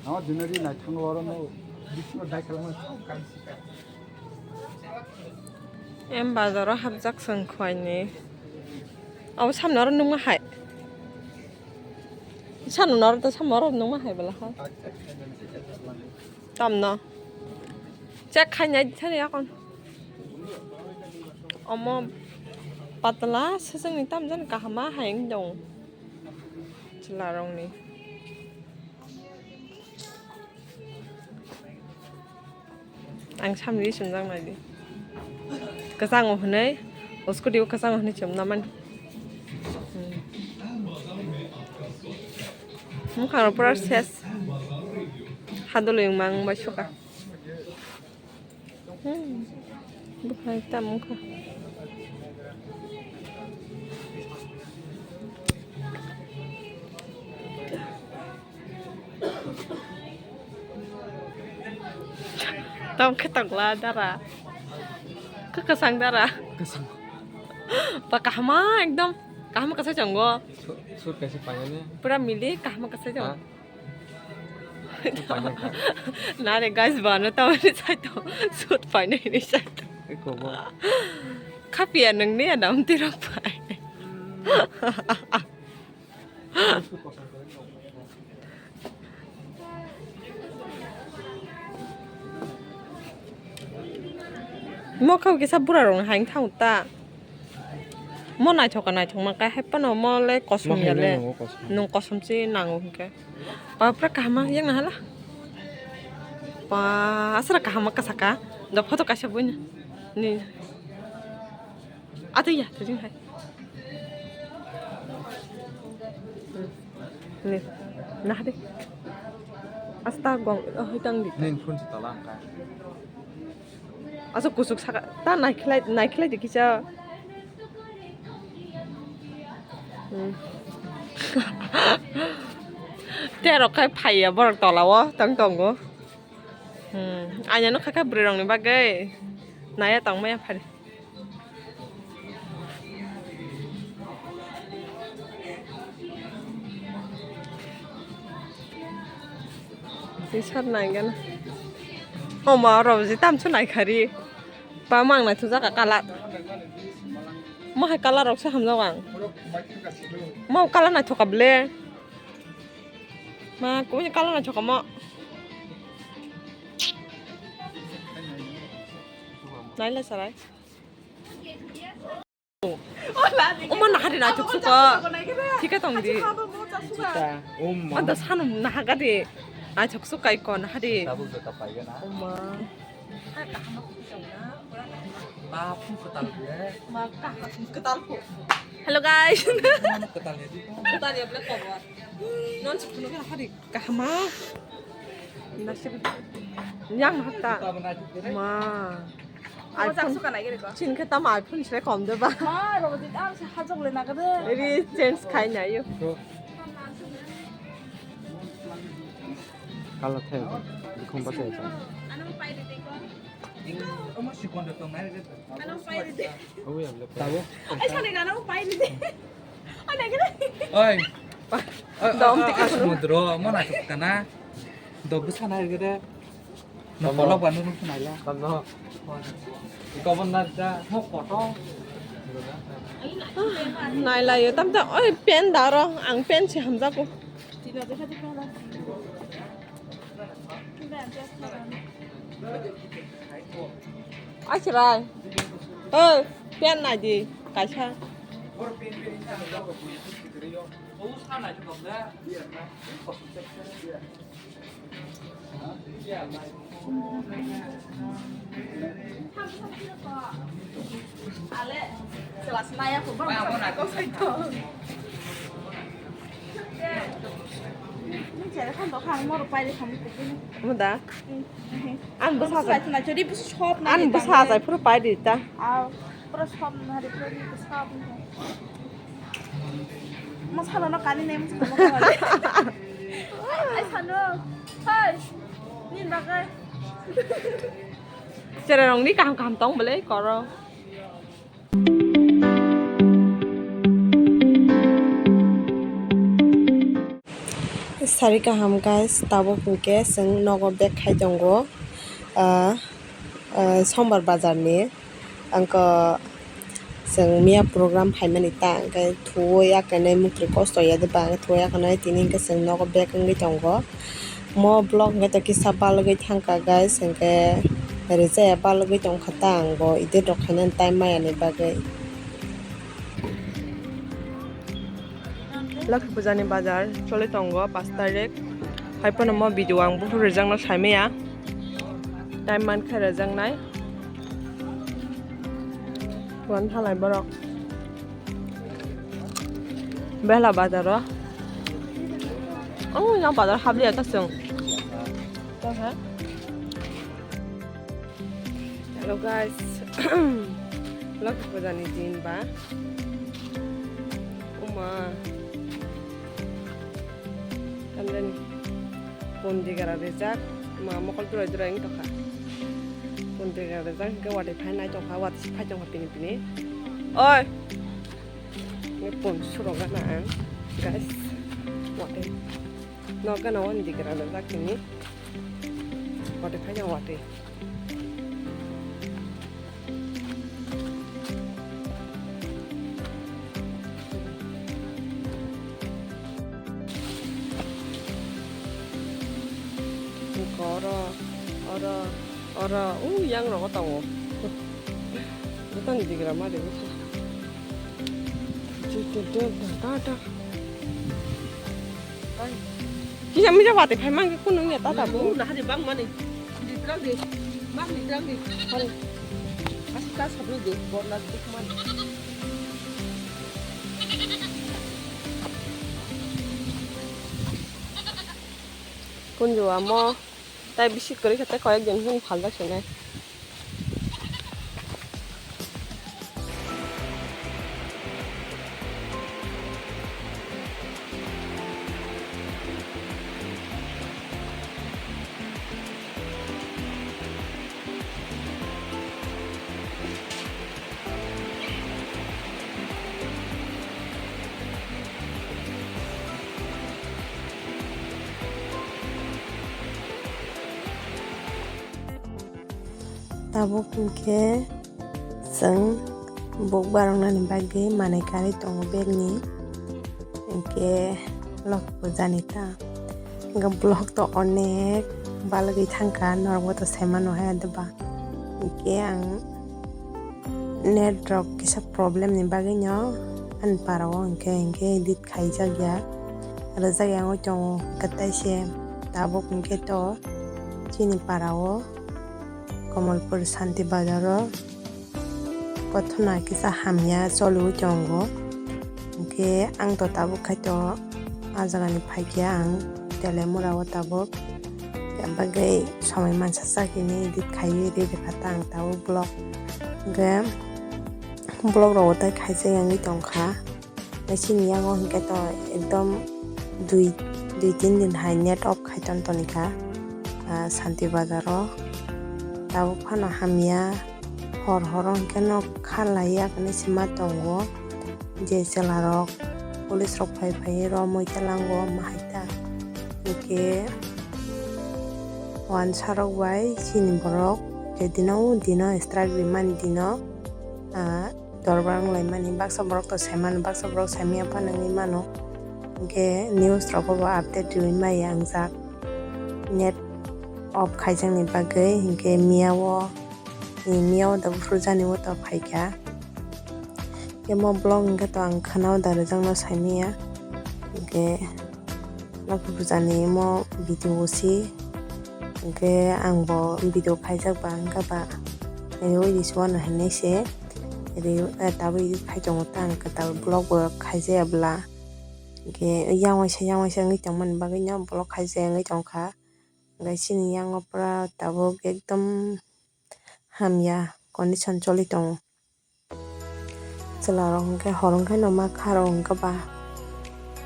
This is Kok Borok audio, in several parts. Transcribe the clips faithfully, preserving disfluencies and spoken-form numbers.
No, dinari naithango oro no, bisingo dai khalangma. Em bazaro hapjak chwng khwlaini. Abo samno oro nungma hai. Samno oro to samno oro nungma hai bala ha. Tamno. Check khai nai thani akon. Omo patla sesengni tamjani kahama hai wng tong. Chwlarokni. Ang samni sumjak naidi. Kwchango hwnwi, o scooty o kwchango hwnwi chumna mani. Hmm. Mokha rok pura ses. Hadoloi wngma wngbai suka. Hmm. Buphang tamo wngkha. Tamo khe tongla dara. Khe kwchang dara. Kwchang. Ba kahama ekdom. Kahama kwchai tongo. Su-, suit kaisa painani. Pura mili kahama kwchai tongo. Ha? Nare guys, bana tawani saito, suit painani saito. Eko bo. Khapia nangni adam tirok pai. Mokha kisa bura rok haing thang ta. Mo naithok ka naithok ma kai hai phano mo le kosom ya le. Nung kosom se nango hinkhe. Ba pura kaham yang na hala. Ba asra kaham ka saka. Do photo kaisa buina. Ni. Atu ya, tu jing hai. Ni. Nah de. Asta gong, oh, hitang di. Nin phone se tala angka. Aswk kuchuk saka, ta naikhlai, naikhlai di kisa. Hmm. Terok khai phaiya borok tola o tong tongo. Hmm. Aina no kha kha bwrwi rok ni bagwi. Naya tong maya phari. Tisar nai gana. Oma oro je tamsu nai khari. Ba mang nai thujak a colour. Mo hai colour rok se hamjak ang. Mo colour nai thoka ble. Ma kuni colour nai thoka mo. Nai le sarai. Omo nahari naithok suka. Thika tong di. Anta sanu nahaga di. Naithok suka iko nahari. Oma. Hello guys. Non sipunu ke nahari. Kahama. Yang hata. Ma. Mo jak suka nai giri ko. Chin khe tamo iPhone se kom de ba. Ma, rogo di ang se hajok le nagade. Ri change khai nai yo. Kala the. Dikhong ba se. Ano pai de ko. Ano pai de. Tabo. Ai sani nana pai de. Oi. Dom tike sumudro mo na chuk kana. Dog sana gede. No polo ba nung sana la. Tamno. Iko bon na da mo koto. Nai la yo tam ta oi pen daro ang pen si hamjago. Achirai. Oi, pen nai di kaisa. Muda. Ang bwsa jai. Ang bwsa jai phuru pai di ta. Pura sop nari pura ni sop. Mo salo no kani nem salo no kani. Ai salo. Hai. Nin bagai. Chera rong ni kaham kaham tong bele koro. Sari kaham guys, tabuk hwnkhe chwng nogo bag khai tongo, ah, ah, Sombar bazar ni. Angkhe chwng miya program phaimani ta, hwnkhe thuwi akanai muktrwi kosto ya de ba, thuwi akanai tini hwnkhe chwng nogo bag wngwi tongo. Mo vlog hwnkhe to kisa balgwi thangkha guys, hwnkhe rijaya balgwi tongkha ta, ang bo edit rok khainani time maya ni bagwi. Lakhi puja ni bazar choli tongo, pash tarik. Hai phano mo video ang buphuru rijakno saimaya. Time mankhe rijaknai. Kuan thalai borok. Bela bazar o. Oh, yang bazar habliya ta chwng. Hello guys, Lakhi puja ni din ba. Uma. Tamden pon digara rijak, ma mokol durai durai wng tongkha. Pon digara rijak hwnkhe watwi phai nai tongkha, watwi phai tongkha pini pini. Oi. Ni pon surok gana ang, guys. Watwi. Nok gana wan digara rijak tini. Watwi phai tong watwi. Oro, oro, oro, u yang rogo tongo. Butang digra ma de. Kisa misa watwi phai mangkhe kunu wngya tata bo. Nahari bang mani. Litrang de. Bang litrang de. Hal. Asi kas hablu de. Borna de mani. Kunju amo. Tai bisi kwrwi khe tei koyek din phano phaljak sinai. Tabuk hwnkhe chwng buk baroknani bagwi manwi karwi tongo bag ni, hwnkhe Lakhi puja ni ta. Hwnkhe vlog to onek balgwi thangkha, norokbo to saimano hai adeba. Hwnkhe ang net rok kisa problem ni bagwi no ani para o hwnkhe, hwnkhe edit khaijak ya, rwjak ya wngwi tongo. Hwnkhe tai se tabuk hwnkhe to chini para o Kamalpur Shanti Bazar o kothoma kisa hamya choliwi tongo. Hwnkhe ang to tabuk khai to ah jaga ni phaikya ang Telemura o tabuk. Bagwi somoi mansa chak hini edit khaiwi ri rwkha ta ang tabuk vlog. Hwnkhe vlog rok bo tai khaijak wngwi tongkha. Tei chini yango hwnkhe to ekdom dui, dui tin din hai net off khai ton tonikha, ah, Shanti Bazar o. Tabuk phano hamya, hor horo hwnkhe no kha laiya hinwi se ma tongo. Je chwla rok, police rok phai phai romwi talango ma hai ta. Hwnkhe wansa rok bai chini borok je dino, dino strike rimani dino, ah, dorbar wng laimani, baksa borok to saimano, baksa borok saimaya phano wngwi mano. Hwnkhe news rogo bo update riwi maya wngjak net off khaijakni bagwi, hwnkhe miyao, miyao da buphuru jani o to phaikha. Hwnkhe mo vlog hwnkhe to ang khwnao da rwjakno saimaya, hwnkhe. Lakhi puja ni imo video o si, hwnkhe ang bo video khaijak ba wngkha ba, reui risuano hinwi se, reui, eh, tabuk khai tongo ta ang kwtal vlog bo khaijaya bwla, hwnkhe yang waisa yang waisa wngwi tongmani bagwi no vlog khaijaya wngwi tongkha, hwnkhe chini yang o pura tabuk ekdom hamya condition choli tongo. Chwla rok hwnkhe hor wngkhe no ma kha rw wngkha ba,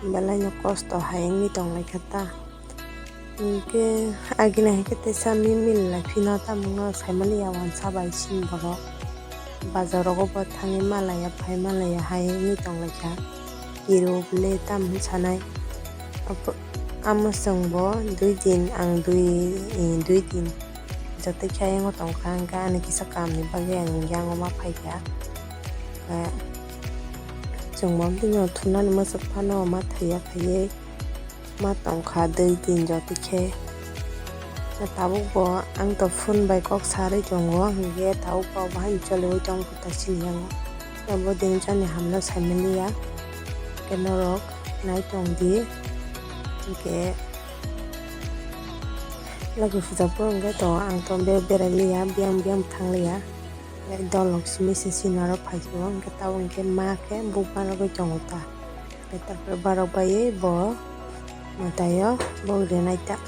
belai no kosto hai wngwi tong lai kha ta. Hwnkhe agini hai khe teisa mimil lai phino tamo wngno saimani ya wansa bai sini borok. Bazar rogo bo thangwi ma laiya, phai ma laiya hai wngwi tong lai kha. Kiro bwle tamo sanai. Apo-, Amo chwngbo dui din, ang dui, dui din jotoi khe ayang o tongkha, hwnkhe ani kisa kamni bagwi ang yango ma phaikha. Eh, chwngbo bini thumnani mwswk phano ma thaiya phaiwi ma tongkha dui din jotoi khe. Tabukbo ang to phone bai kok sarwi tongo, hwnkhe tabukbo abo haino choliwi tongkha ta sini yango. Abo din jani hamno saimaliya, khe norok nai tongdi, hwnkhe. Logi puja phuru hwnkhe to ang to be-, berai liya, biyang biyang thang liya. Dolok simi se sini aro phai o, hwnkhe tabuk hwnkhe ma khe buk barogwi tongo ta. Hwnkhe tarpore barok baiwi bo mwtaio buk rinai ta.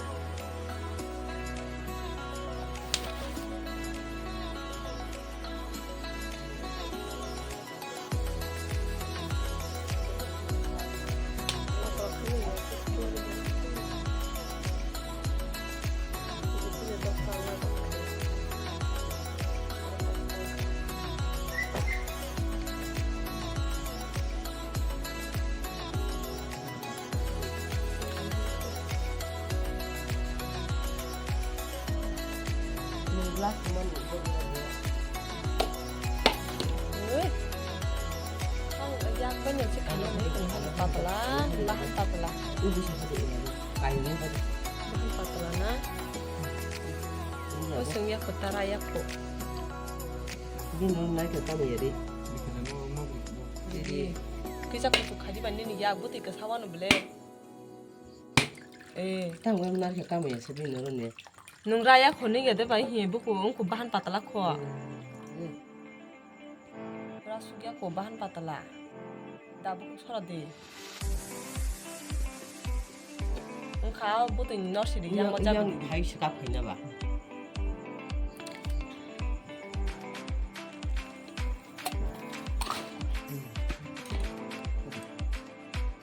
Ui. Ang yak banyak sih kalau ini patla, bahan patla. Bahan patla na. Kosong yak kotara yak ko. Bini naikhe tamo ya de. Kisa kuchuk khaji bani ni yak bwtwi kwsa wano bele. Eh. Tamo naikhe tamo ya se bini oro ne. Nung raya khoni ya de bai hi buku ungku bahan patala kho. Hmm. Rasugya ko bahan patala. Dabu sora de. Wngkha bwtwi ni nor sidi yang yang, yang hai sika phaina ba.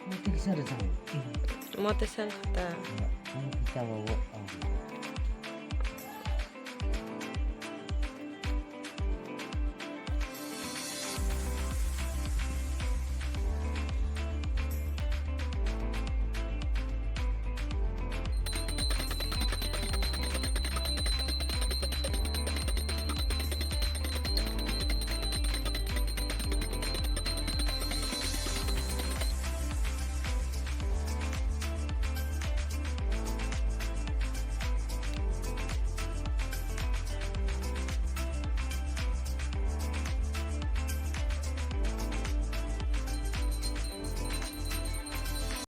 Mati kisa rwchang. Mati sang khata. Ang kisa bawo ang.